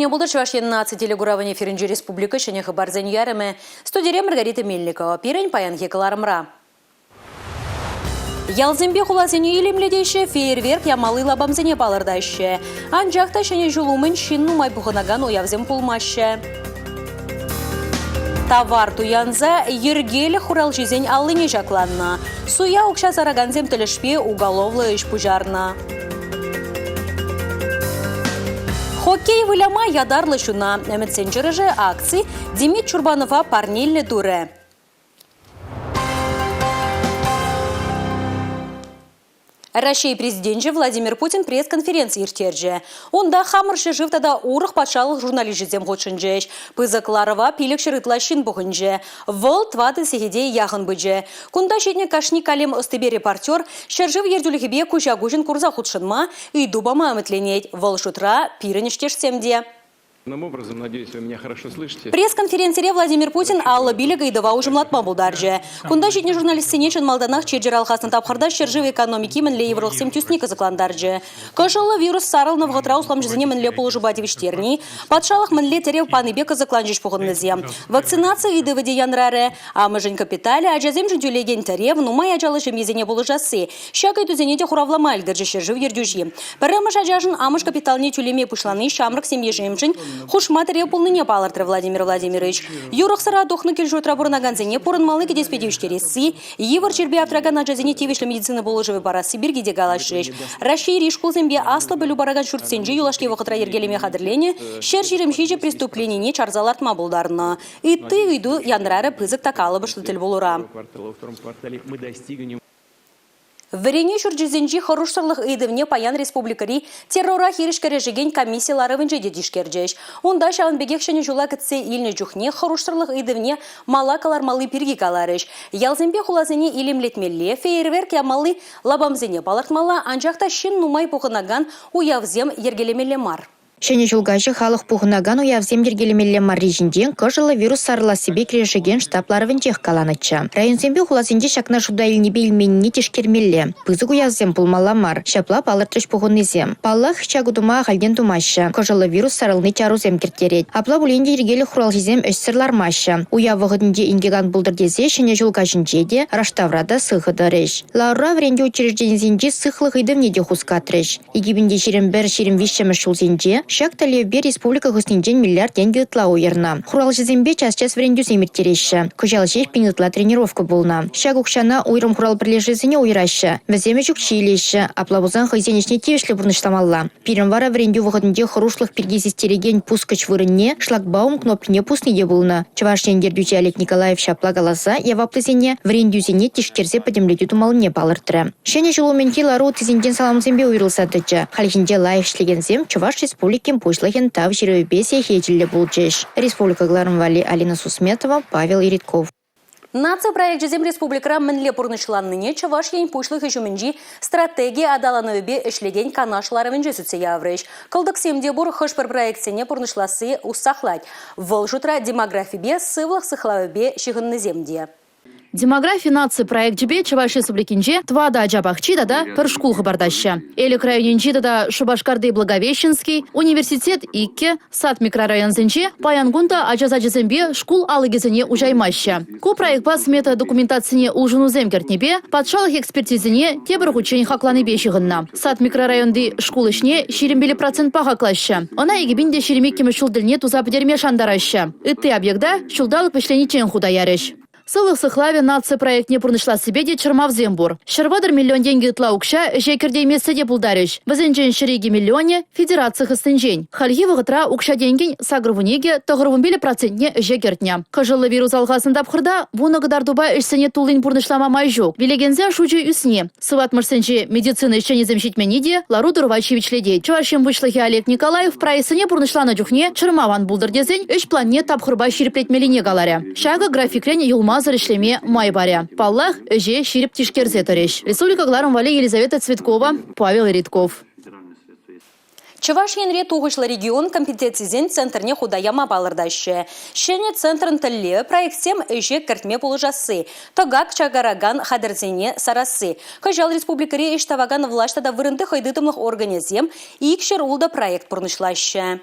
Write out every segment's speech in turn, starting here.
Ҫуркунне пултӑр Чӑваш Ен наци телекуравӗн эфирӗнчи республика ҫӗнӗ хыпарсен ярӑмӗ. Студире Маргарита Мельникова. Пирӗн паянхи кӑларӑмра. Ялсемпе хуласене илемлетеҫҫӗ, фейерверк ямалли лапамсене палӑртаҫҫӗ. Анчах та Ҫӗнӗ ҫул умӗн ҫын нумай пухӑнакан уявсем пулмаҫҫӗ. Тавар туянса йӗркелӗх хуралҫисен аллине ҫакланнӑ. Суя укҫа саракансем тӗлӗшпе уголовлӑ ӗҫ пуҫарнӑ. Хоккей выляма ятарлӑ ҫуна. Ӗмӗтсен чӑрӑшӗ акци Демид Чурбанова парнеллӗ турӗ. Раҫҫей Президенчӗ Владимир Путин пресс-конференци ирттерчӗ. Унта хамӑр ҫӗршыв тата урӑх патшалӑх журналисчӗсем хутшӑнчӗҫ. Пысӑк ларӑва 500 ытла ҫын пухӑнчӗ. Вӑл тӑватӑ сехете яхӑн пычӗ. Кунта ҫитнӗ кашни калем ӑстипе репортер ҫӗршыв ертӳлӗхӗпе куҫа-куҫӑн курса хутшӑнма, ыйту пама ӗмӗтленет. Вӑл шутра пирӗн ӗҫтешсем те. Образом, надеюсь, вы меня хорошо слышите. Пресс-конференцире Владимир Путин 55 ыйтӑва уҫӑмлатма пултарчӗ. Кунта ҫитнӗ журналистсене чӑн малтанах чир-чӗр алхаснӑ тапхӑрта ҫӗршыв экономики мӗнле йывӑрлӑхсем тӳсни кӑсӑклантарчӗ. Кӑшӑллӑ вирус сарӑлнӑ вӑхӑтра усламҫӑсене мӗнле пулӑшупа тивӗҫтерни, патшалӑх мӗнле тӗрев панипе кӑсӑкланчӗҫ пухӑннисем. Вакцинаци ыйтӑвӗ те янрарӗ. Амӑшӗн капиталӗ, ачасемшӗн тӳлекен тӗрев, нумай ачаллӑ ҫемьесене пулӑшасси. Ҫак ыйтусене те хуравлама ӗлкӗрчӗ ҫӗршыв ертӳҫи. Пӗрремӗш ачашӑн амӑш капиталне тӳлеме пуҫлани ҫамрӑк ҫемьешемшӗн хушма тӗрев пулнине палӑртрӗ Владимир Владимирович. Юрӑхсӑра тухнӑ кил-ҫуртра пурӑнакансене пурӑнмалли кӗтеспе тивӗҫтересси, йывӑр чирпе аптракан ачасене тивӗҫлӗ медицина пулӑшӑвӗ парасси пирки те калаҫрӗҫ. Раҫҫейри шкулсемпе аслӑ пӗлӳ паракан ҫуртсенче юлашки вӑхӑтра йӗркелеме хатӗрленӗ 127 преступленине чарса лартма пултарнӑ. Ытти ыйту янрарӗ пысӑк та калӑпӑшлӑ тӗлпулура. Вӗренӳ ҫурчӗсенчи хӑрушсӑрлӑх ыйтӑвне паян республикӑри террора хирӗҫ кӗрешекен комисси ларӑвӗнче те тишкерчӗҫ. Унта ҫавӑн пекех ҫӗнӗ ҫула кӗтсе илнӗ чухне хӑрушсӑрлӑх ыйтӑвне мала кӑлармалли пирки каларӗҫ. Ялсемпе хуласене илемлетмелле, фейерверк ямалли лапамсене палӑртмалла, анчах та ҫын нумай пухӑнакан уявсем йӗркелемелле мар. Ҫӗнӗ ҫул каҫӗ халӑх пухӑнакан уявсем йӗркелемелле марри ҫинчен кӑшӑллӑ вирус сарӑлассипе кӗрешекен штаб ларӑвӗнчех каланӑччӗ. Районсемпе хуласенче ҫакна шута илнипе илменнине тишкермелле. Пысӑк уявсем пулмалла мар, ҫапла палӑртрӗҫ пухӑннисем. Паллах, ҫак утӑма ахальтен тумаҫҫӗ. Кӑшӑллӑ вирус сарӑлни чарусем кӗрттерет. Апла пулин те йӗркелӗх хуралҫисем ӗҫсӗр лармаҫҫӗ. Уяв вӑхӑтӗнче инкек ан пултӑр тесе Ҫӗнӗ ҫул каҫӗнче те, Раштавра та сыхӑ тӑрӗҫ. Ларура вӗрентӳ учрежденисенчи сыхлӑх ыйтӑвне те хускатрӗҫ. 2021-23-мӗш ҫулсенче ҫак тӗллевпе республика хыснинчен миллиард тенкӗ ытла уйӑрнӑ. Хуралҫӑсемпе час-час вӗрентӳсем ирттереҫҫӗ. Кӑҫал ҫеҫ пин ытла тренировка пулнӑ. Ҫак укҫана уйрӑм хурал пӗрлешӗвӗсене уйӑраҫҫӗ. Вӗсем ӗҫ укҫи илеҫҫӗ. Апла пулсан хӑйсен ӗҫне тивӗҫлӗ пурнӑҫламалла. Пирӗн вара вӗрентӳ вӑхӑтӗнче хӑрушлӑх пирки систерекен пускӑч вырӑнне шлагбаум кнопкине пусни те пулнӑ. Чӑваш Ен ертӳҫи Олег Николаев ҫапла каласа яваплисене вӗрентӳсене тишкерсе пӗтӗмлетӳ тумаллине палӑртрӗ. Ҫӗнӗ ҫул умӗнхи лару ыттисенчен саламсемпе уйрӑлса тӑчӗ. Хальхинче лайӑх ӗҫлекенсем Чӑваш Республикин Пуҫлӑхӗн Тав ҫырӑвӗпе сехечӗллӗ пулчӗҫ. Республика кӑларӑм валли Алина Сусметова, Павел Иритков. Наци проекчӗсем республикӑра мӗнле пурнӑҫланнине Чӑваш Ен Пуҫлӑхӗ ҫумӗнчи стратеги аталанӑвӗпе ӗҫлекен канаш ларӑвӗнче сӳтсе яврӗҫ. Кӑлтӑксем те пур, хӑш-пӗр проектсене пурнӑҫласси уссахлать. Вӑл шутра демографипе, сывлӑх сыхлавӗпе ҫыхӑннисем те. Демографи наци проекчӗпе Чӑваш Республикинче тӑватӑ ача пахчи тата пӗр шкул хӑпартаҫҫӗ. Элӗк районӗнчи тата Шупашкарти Благовещенский, университет иккӗ, сад микрорайонсенче паян кун та ача сачӗсемпе шкул алӑкӗсене уҫаймаҫҫӗ. Ку проектпа смета документацине улшӑнусем кӗртнипе патшалӑх экспертизине тепӗр хутчен хакланипе ҫыхӑннӑ. Сад микрорайонти шкул ӗҫне 25 процентпа хаклаҫҫӗ. Ӑна 2022-мӗш ҫул тӗлне туса пӗтерме шантараҫҫӗ. Ытти объекта ҫулталӑк вӗҫлениччен хута ярӗҫ. Сывлӑх сыхлавӗ наци проектне пурнӑҫлассипе те чӑрмавсем пур. 130 миллион тенкӗ ытла укҫа ӗҫе кӗртеймессе те пултарӗҫ. Вӗсенчен 102 миллионӗ федераци хыснинчен. Хальхи вӑхӑтра укҫа-тенкӗн 82 95 процентне ӗҫе кӗртнӗ. Кӑшӑллӑ вирус алхаснӑ тапхӑрта вунӑ кӑтартупа ӗҫсене туллин пурнӑҫлама май ҫук. Вилекенсен шучӗ ӳсни, Сыватмӑшсенче медицина ӗҫченӗсем ҫитменни те лару-тӑрӑва ҫивӗчлетет. Чӑваш Ен Пуҫлӑхӗ Олег Николаев проектсене пурнӑҫланӑ чухне чӑрмав ан пултӑр тесен ӗҫ планне тапхӑрпа ҫирӗплетмеллине каларӗ. Ҫакӑ графикрен юлмасӑр ӗҫлеме май парӗ. Паллах, ӗҫе ҫирӗп тишкерсе тӑрӗҫ. Республика кӑларӑм валли Елизавета Цветкова, Павел Ритков. Чӑваш Енре тухӑҫлӑ регион компетенцисен центрне хута яма палӑртаҫҫӗ. Ҫӗнӗ центрӑн тӗллевӗ проектсем ӗҫе кӗртме пулӑшасси, тӑкак чакаракан хатӗрсене сарасси. Кӑҫал республикӑри ӗҫ тӑвакан влаҫ тата вырӑнти хӑйтытӑмлӑх органӗсем 206 проект пурнӑҫлаҫҫӗ.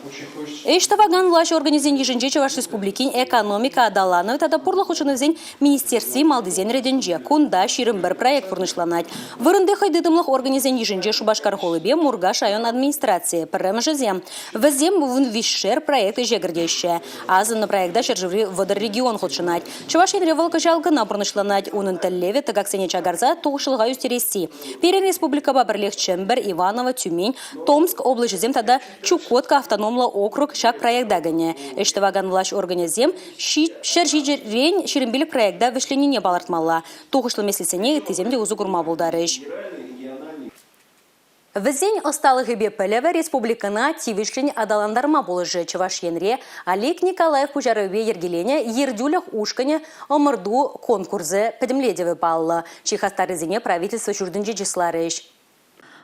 Ӗҫ тӑвакан влаҫ органӗсен йышӗнче Чӑваш Республикин экономика аталанӑвӗ тата пурлӑх хутшӑнӑвӗсен министерстви малтисен ретӗнче. Кунта 21 проект пурнӑҫланать. Вырӑнти хӑйтытӑмлӑх органӗсен йышӗнче Шупашкар хулипе Муркаш район администрацийӗ пӗрремӗшӗсем. Вӗсем вунвиҫшер проект ӗҫе кӗртеҫҫӗ. Асӑннӑ проекта ҫӗршыври 30 регион хутшӑнать. Чӑваш Енре вӑл кӑҫал кӑна пурнӑҫланать. Унӑн тӗллевӗ тӑкаксене чакарса тухӑҫлӑха ӳстересси. Пирӗн республикӑпа пӗрлех Чӗмпӗр, Иваново, Тюмень, Томск облаҫӗсем тата Чукотка автономлӑ округ ҫак проекта кӗнӗ. Ӗҫ тӑвакан влаҫ органӗсем 107-рен 25 проекта вӗҫленине палӑртмалла. Тухӑҫлӑ меслетсене ыттисем те усӑ курма пултарӗҫ. Вӗсен ӑсталӑхӗпе пӗлӗвӗ республикӑна тивӗҫлӗн аталантарма пулӑшӗ. Чӑваш Енре Олег Николаев пуҫарӑвӗпе йӗркеленӗ ертӳлӗх ушкӑнӗ ӑмӑрту конкурсӗ пӗтӗмлетӗвӗ паллӑ. Чи хастаррисене правительство ҫуртӗнче чысларӗҫ.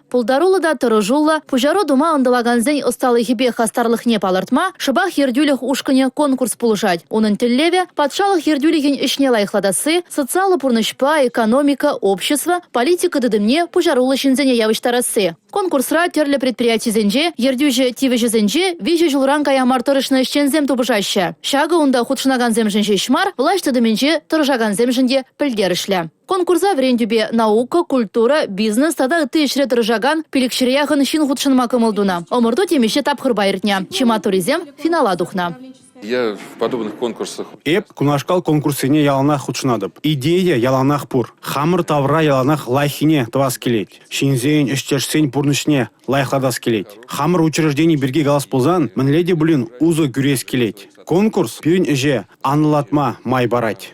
Пултаруллӑ та тӑрӑшуллӑ, пуҫару тума ӑнтӑлакансен ӑсталӑхӗпе хастарлӑхне палӑртма шӑпах ертӳлӗх ушкӑнӗ конкурс пулӑшать. Унӑн тӗллевӗ – патшалӑх ертӳлӗхӗн ӗҫне лайӑхлатасси, социаллӑ пурнӑҫпа экономика, общество, политика тытӑмне пуҫаруллӑ ҫынсене явӑҫтарасси. Конкурсра тӗрлӗ предприятисенче ертӳҫӗ тивӗҫӗсенче виҫӗ ҫулран кая мар тӑрӑшнӑ ӗҫченсем тупӑшаҫҫӗ. Ҫакӑ унта хутшӑнакансемшӗн ҫеҫ мар, влаҫ тытӑмӗнче тӑрӑшакансемшӗн те пӗлтерӗшлӗ. Конкурса вӗрентӳпе наука, культура, бизнес тата ытти ӗҫре тӑрӑшакан пилӗкҫӗре яхӑн ҫын хутшӑнма кӑмӑл тунӑ. Ӑмӑрту темиҫе тапхӑрпа иртнӗ. Чи маттуррисем финала тухнӑ. Я в подобных конкурсах. Эп кунашкал конкурссене яланах хутшӑнатӑп. Идея яланах пур. Хамӑр тавра яланах лайӑххине тӑвас килет. Ҫынсен, ӗҫтешсен пурнӑҫне лайӑхлатас килет. Хамӑр учреждени пирки калас пулсан, мӗнле те пулин усӑ кӳрес килет. Конкурс пирӗн ӗҫе анлӑлатма май парать.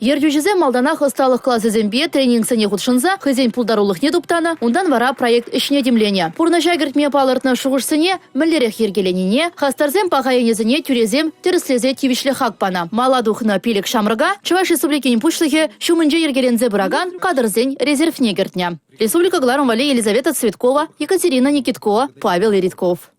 Ертӳҫӗсем малтанах ӑсталӑх класӗсемпе тренингсене хутшӑнса хӑйсен пултарулӑхне туптанӑ, унтан вара проект ӗҫне тимленӗ. Пурнӑҫа кӗртме палӑртнӑ шухӑшсене мӗнлерех йӗркеленине, хастарсем паха енӗсене тӳресем тӗрӗслесе тивӗҫлӗ хак панӑ. Мала тухнӑ пилӗк ҫамрӑка Чӑваш Республикин Пуҫлӑхӗ ҫумӗнче йӗркеленсе пыракан кадрсен резервне кӗртнӗ. Республика кӑларӑм валли Елизавета Цветкова, Екатерина Никиткова, Павел Иритков.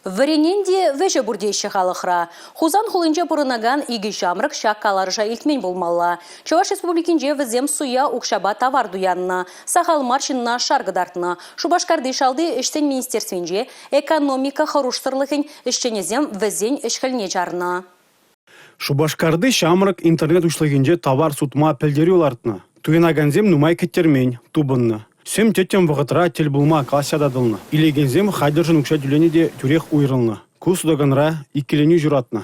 Вӗренен те вӗҫӗ пур теҫҫӗ халӑхра. Хусан хулинче пурӑнакан икӗ ҫамрӑк ҫак каларӑша илтмен пулмалла. Чӑваш Республикинче вӗсем суя укҫапа тавар туяннӑ. Сахал мар ҫынна шар кӑтартнӑ. Шупашкарти шалти ӗҫсен министерствинче экономика хӑрушсӑрлӑхӗн ӗҫченӗсем вӗсен ӗҫ-хӗлне чарнӑ. Шупашкарти ҫамрӑк интернет уҫлӑхӗнче тавар сутма пӗлтерӳ лартнӑ. Туянакансем нумай кӗттермен, тупӑннӑ. Сӗм тӗттӗм вӑхӑтра тӗл пулма калаҫса татӑлнӑ. Илекенсем хатӗршӗн укҫа тӳленӗ те тӳрех уйрӑлнӑ. Ку сутаканра иккӗленӳ ҫуратнӑ.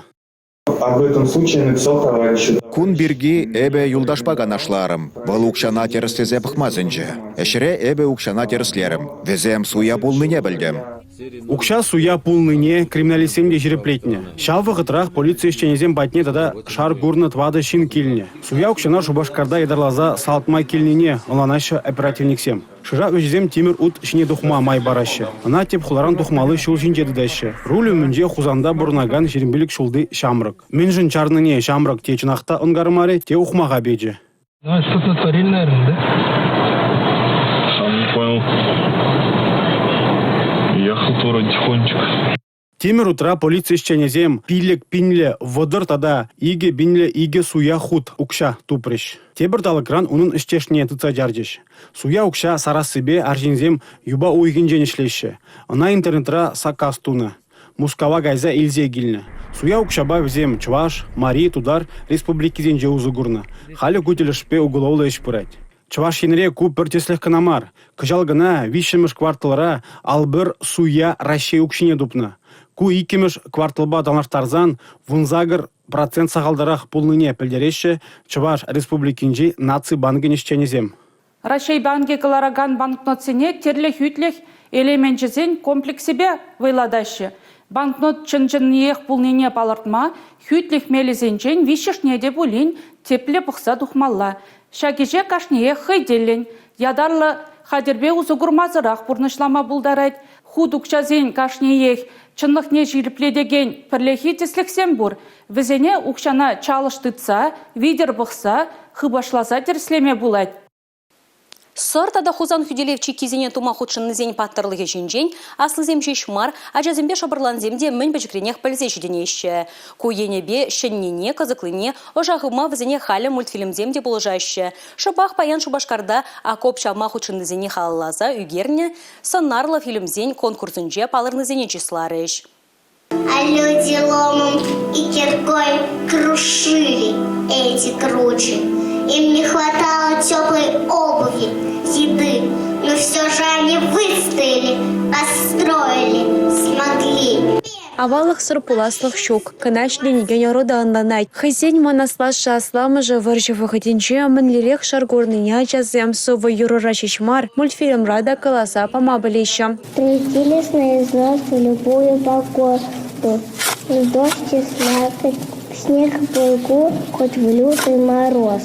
Об этом случае написал товарищу. Кун пирки эпӗ юлташпа канашларӑм. Вӑл укҫана тӗрӗслесе пӑхма сӗнчӗ. Ӗҫре эпӗ укҫана тӗрӗслерӗм. Вӗсем суя пулнине пӗлтӗм. Укҫа суя пулнине криминалистсем те ҫирӗплетнӗ. Ҫав вӑхӑтрах полици ӗҫченӗсем патне тата шар курнӑ тӑватӑ ҫын килнӗ. Суя укҫана Шупашкарта ятарласа салатма килнине ӑнланаҫҫӗ оперативниксем. Шырав ӗҫӗсем тимӗр ут ҫине тухма май параҫҫӗ. Ӑна тӗп хуларан тухмалли ҫул ҫинче тытаҫҫӗ. Руль умӗнче Хусанта пурӑнакан 25 ҫулти ҫамрӑк. Мӗншӗн чарнине ҫамрӑк те чӑнах та ӑнкармарӗ, те ухмаха печӗ. А что натворили, наверное, да? Сам не понял. Ехал вроде тихонечко. Тимӗр утра полици ӗҫченӗсем 5 пинлӗ 30 тата 2 пинлӗ 2 суя хут укҫа тупрӗҫ. Тепӗр талӑкран унӑн ӗҫтешне тытса чарчӗҫ. Суя укҫа сарассипе арҫынсем юпа уйӑхӗнчен ӗҫлеҫҫӗ. Ӑна интернетра саккас тунӑ. Мускава кайса илсе килнӗ. Суя укҫапа вӗсем Чӑваш, Мари, Тутар республикисенче усӑ курнӑ. Халӗ ку тӗлӗшпе уголовлӑ ӗҫ пырать. Чӑваш Енре ку пӗр тӗслӗх кӑна мар. Кӑҫал кӑна виҫҫӗмӗш кварталра 51 суя Раҫҫей укҫине тупнӑ. Ку иккӗмӗш кварталпа танлаштарсан 18 процент сахалтарах пулнине пӗлтереҫҫӗ Чӑваш Республикинчи Наци банкӗн ӗҫченӗсем. Раҫҫей банкӗ кӑларакан банкнотсене тӗрлӗ хӳтлӗх элеменчӗсен комплексӗпе вӑйлатаҫҫӗ. Банкнот чӑн-чӑнниех пулнине палӑртма хӳтлӗх мелӗсенчен виҫҫӗшне те пулин тӗплӗ пӑхса тухмалла. Ҫак ӗҫе кашниех хӑй тӗллӗн, ятарлӑ хатӗрпе усӑ курмасӑрах пурнӑҫлама пултарать. Хут укҫасен кашниех чӑнлӑхне ҫирӗплетекен пӗрлехи тӗслӗхсем пур. Вӗсене укҫана чалӑш тытса, витӗр пӑхса, хыпашласа тӗрӗслеме пулать. Сӑр тата Хусан хӳтӗлев чиккисене тума хутшӑннисен паттӑрлӑхӗ ҫинчен аслисем ҫеҫ мар, ачасемпе шӑпӑрлансем те мӗн пӗчӗкренех пӗлсе ҫитӗнеҫҫӗ. Ку енӗпе ҫӗннине, кӑсӑклине ӑша хывма вӗсене халӗ мультфильмсем те пулӑшаҫҫӗ. Шӑпах паян Шупашкарта окоп чавма хутшӑннисене халалласа ӳкернӗ сӑнарлӑ фильмсен конкурсӗнче палӑрнисене чысларӗҫ. А люди ломом и киркой крушили эти кручи. Им не хватало теплой обуви, еды, но все же они выстояли, построили, смогли. Аваллӑхсӑр пуласлӑх ҫук. Кӑна ҫитӗнекен ӑру та ӑнланать. Хӑйсен мӑн аслашшӗ-асламӑшӗ вӑрҫӑ вӑхӑтӗнче мӗнлерех шар курнине ачасем сӑвӑ-юрӑра ҫеҫ мар, мультфильмра та каласа пама пӗлеҫҫӗ. Прийти из нас в любую погоду. В дождь и слякоть, в снег и пургу, хоть в лютый мороз.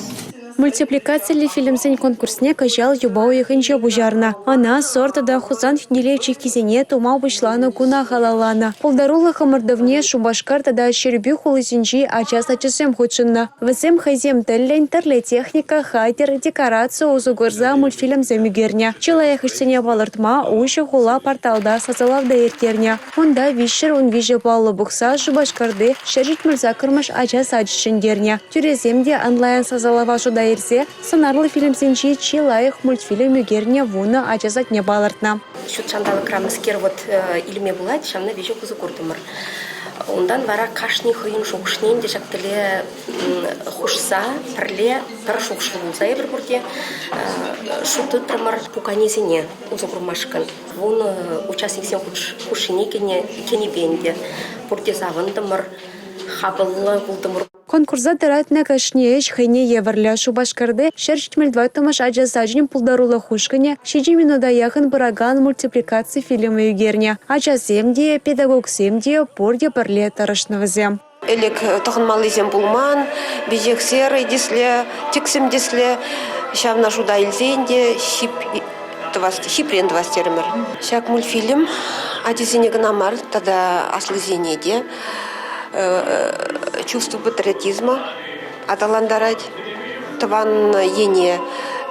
Мультипликациллӗ фильмсен конкурсне кӑҫал юпа уйӑхӗнче пуҫарнӑ. Ӑна Сӑр тата Хусан хӳтӗлев чиккисене тума пуҫланӑ куна халалланӑ. Пултарулӑх ӑмӑртӑвне Шупашкар тата Ҫӗрпӳ хулисенчи ача сачӗсем хутшӑннӑ. Вӗсем хӑйсем тӗллӗн тӗрлӗ техника, хатӗр, декораци усӑ курса мультфильмсем ӳкернӗ. Чи лайӑх ӗҫсене палӑртма «Уҫӑ хула» порталта сасӑлав та ирттернӗ. Унта 313 паллӑ пухса Шупашкарти 178-мӗш ача сачӗ ҫӗнтернӗ. Тӳресем те онлайн-сасӑлава шута илсе сӑнарлӑ фильмсенчи чи лайӑх мультфильм ӳкернӗ вунӑ ача садне палӑртнӑ. Ҫут ҫанталӑкра мӗскер вӑт илме пулать, ҫавна веҫех усӑ куртӑмӑр. Унтан вара кашни хӑйӗн шухӑшне ӗнтӗ ҫак тӗле хушса пӗрле пӗр шухӑшлӑ пулса эпир пурте шут тытрӑмӑр пуканесене усӑ курмашкӑн. Вунӑ участниксен хушшине кӗнипе ӗнтӗ пурте савӑнтӑмӑр, хапӑллӑ пултӑмӑр. Конкурса тӑратнӑ кашни ӗҫ хӑйне евӗрлӗ. Шупашкарти 174-мӗш ача сачӗн пултарулӑх ушкӑнӗ 7 минута яхӑн пыракан мультипликаци фильмӗ ӳкернӗ. Ачасем те, педагогсем те пурте пӗрле тӑрӑшнӑ вӗсем. Ӗлӗк тӑхӑнмаллисем пулман, веҫех серый тӗслӗ, тӗксӗм тӗслӗ. Ҫавна шута илсе ӗнтӗ ҫип тӑвас, ҫипрен тӑвас терӗмӗр. Ҫак мультфильм ачасене кӑна мар тата аслисене те чувство патриотизма аталантарать, тӑван ене,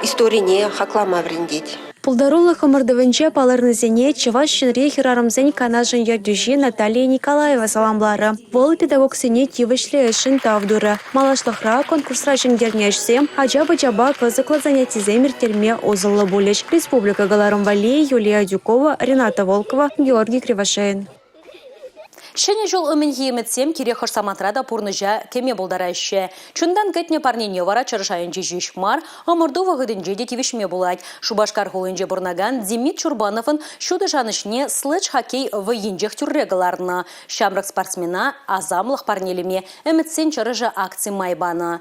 историне хаклама вӗрентет. Пултарулӑх ӑмӑртӑвӗнче палӑрнисене Чӑваш Енри хӗрарӑмсен канашӗн ертӳҫи Наталья Николаева саламларӗ. Вӑл педагогсене тивӗҫлӗ ӗҫшӗн тав турӗ. Малашлӑхра конкурсра ҫӗнтернӗ ӗҫсем ача-пӑчапа кӑсӑклӑ занятисем ирттерме усӑллӑ пулӗҫ. Республика кӑларӑм валли Юлия Адюкова, Рената Волкова, Георгий Кривошеин. Ҫӗнӗ ҫул умӗнхи ӗмӗтсем кирек хӑш самантра та пурнӑҫа кӗме пултараҫҫӗ. Чунтан кӗтнӗ парнене вара чӑрӑш айӗнче ҫеҫ мар, ӑмӑрту вӑхӑтӗнче те тивӗҫме пулать. Шупашкар хулинче пурӑнакан Демид Чурбановӑн ҫутӑ шанӑҫне следж-хоккей вӑййинчех тӳрре кӑларнӑ. Ҫамрӑк спортсмена асамлӑх парнелеме Ӗмӗтсен чӑрӑшӗ акци май панӑ.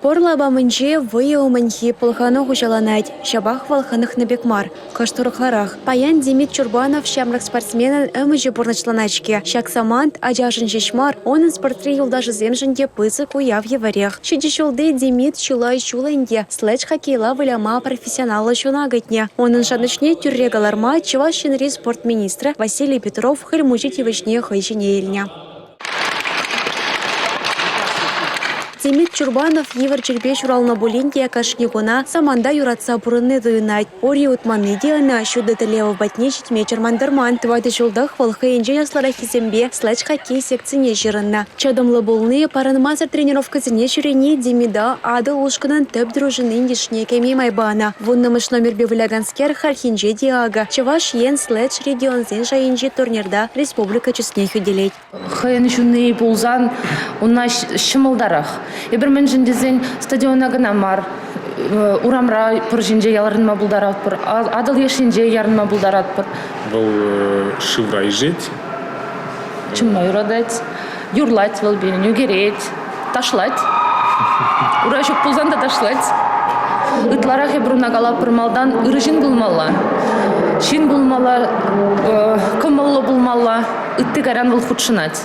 Пӑр лапамӗнче вӑйӑ умӗнхи пӑлхану хуҫаланать. Ҫапах вӑл хӑнӑхнӑ пек мар, кӑшт урӑхларах. Паян Демид Чурбанов ҫамрӑк спортсменӑн ӗмӗчӗ пурнӑҫланать-ҫке. Ҫак самант ачашӑн ҫеҫ мар, унӑн спортри юлташӗсемшӗн те пысӑк уяв евӗрех. Ҫичӗ ҫулти Демид чылай ҫул ӗнтӗ следж-хоккейла выляма профессионаллӑ ҫуна кӗтнӗ. Унӑн шанӑҫне тӳрре кӑларма Чӑваш Енри спорт министрӗ Василий Петров Хӗл Мучи тивӗҫне хӑй ҫине илнӗ. Демид Чурбанов йывӑр чирпе ҫуралнӑ пулин те кашни куна саманта юратса пурӑнни туйӑнать. Ури утманни те ӑна ҫутӑ тӗллев патне ҫитме чӑрмантарман. Тӑватӑ ҫултах вӑл хӑйӗнчен аслӑраххисемпе следж-хоккей секцине ҫырӑннӑ. Чӑтӑмлӑ пулни, парӑнмасӑр тренировкӑсене ҫӳрени Демида Атӑл ушкӑнӑн тӗп дружинин йышне кӗме май панӑ. Вуннӑмӗш номерпе выляканскер хальхинче те акӑ Чӑваш Ен следж регионсен шайӗнчи турнирта республика чысне хӳтӗлет. Хӑйӗн ҫунни пулсан уна ҫӑмӑлтарах. Эпир мӗншӗн тесен стадиона кӑна мар, урамра пӑр ҫинче ярӑнма пултаратпӑр, Атӑл леш енче ярӑнма пултаратпӑр. Вӑл шывра ишет. Чӑмма юратать, юрлать вӑл пирӗн, ӳкерет, ташлать. Ура ҫук пулсан та ташлать. Ытларах эпир уна калатпӑр малтан ырӑ ҫын пулмалла. Ҫын пулмалла, кӑмӑллӑ пулмалла, ытти кайран вӑл хутшӑнать.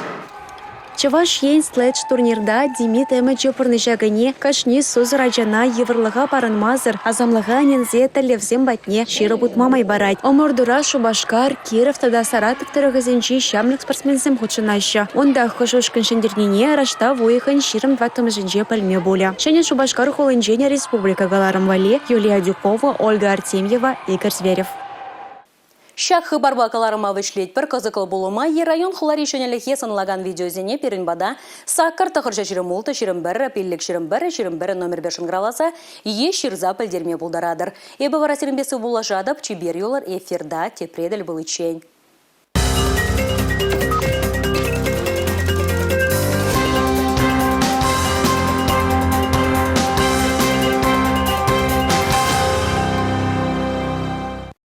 Чӑваш Ен следж турнирта Демид ӗмӗчӗ пурнӑҫа кӗни кашни сусӑр ачана йывӑрлӑха парӑнмасӑр асамлӑха ӗненсе тӗллевсем патне ҫирӗп утма май парать. Ӑмӑртура Шупашкар, Киров тата Саратов тӑрӑхӗсенчи ҫамрӑк спортсменсем хутшӑнаҫҫӗ. Унта хӑш ушкӑн ҫӗнтернине раштав уйӑхӗн 24-мӗшӗнче пӗлме пулӗ. Ҫӗнӗ Шупашкар хулинчен республика кӑларӑм валли Юлия Адюкова, Ольга Артемьева, Игорь Зверев. Ҫак хыпарпа кӑларӑма вӗҫлетпӗр. Кӑсӑклӑ пулӑма е район-хулари ҫӗнӗлӗхе сӑнлакан видеосене пирӗн пата саккӑр тӑхӑрҫа 26 21 пиллӗк 21 21 номерпе шӑнкӑравласа е ҫырса пӗлтерме пултаратӑр. Эпӗ вара сирӗнпе сывпуллашатӑп. Чипер юлӑр эфирта тепре тӗл пуличчен.